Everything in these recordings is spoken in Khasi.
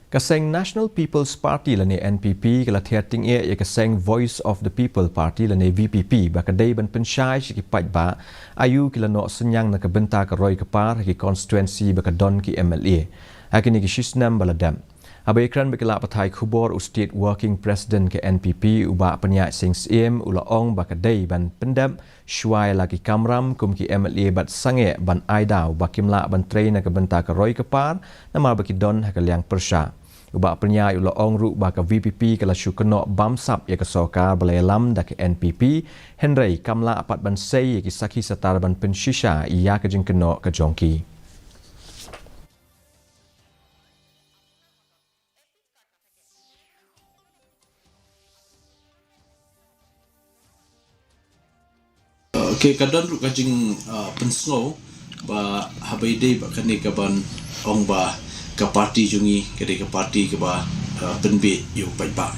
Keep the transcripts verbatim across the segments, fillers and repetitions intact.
Ka seng National People's Party lane N P P ka la thied tyngeh ïa ka seng Voice of the People Party lane V P P ba ka dei ban pynshai sha ki paidbah aïu ki la noh synñiang na ka bynta ka roi ka par ha ki constituency ba ka don ki M L A ha kine ki shisnem ba la dep. Haba ïakren bad ki lad pathai khubor u State Working President ka N P P u Bah Pynïaid Sing Syiem u la ong ba ka dei ban pyndep shuwa ïa la ki kamram kum ki M L A bad sangeh ban ai daw ba kim lah ban trei na ka bynta ka roi ka par namar ba ki don ha ka liang pyrshah. U Bah Pynïaid u la ong ruh ba ka V P P ka la shu kynnoh bamsap ïa ka sorkar ba la ïalam da ka N P P, hynrei kam lah pat ban sei ïa ki sakhi satar ban pynshisha ïa ka jingkynnoh ka jong ki. Okay, ka don ruh ka jing, uh, pynsngew ba haba ïadei bad kane ka ban ong ba ka party jong ngi ka dei ka party kaba, uh, pynbiej ïa u paidbah.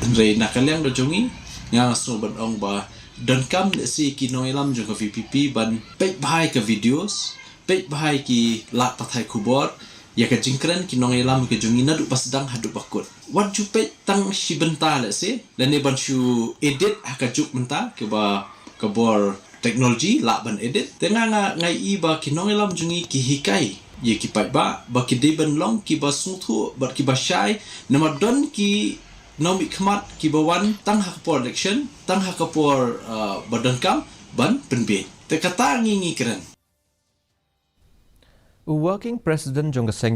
Hynrei na ka liang da jong ngi, nga nga sngew ban ong ba donkam lehse ki nongïalam jong ka V P P ban peit bha ïa ka videos, peit bha ïa ki lad pathai khubor ïa ka jingkren ki nongïalam ka jong ngi naduh ba sdang haduh ba kut. Wat ju peit tang shi bynta lehse, lane ban shu edit ha ka juk mynta kaba ka bor technology lah ban edit. Te nga nga nga ïohi ba ki nongïalam jong ngi ki hikai ïa ki paidbah ba ki dei ban long kiba sngewthuh bad kiba shai, namar don ki nongmihkhmat kiba wan tang ha ka por election, tang ha ka por, uh, ba donkam ban pynbiej. Te kata ngi ngi kren. U Working President jong ka seng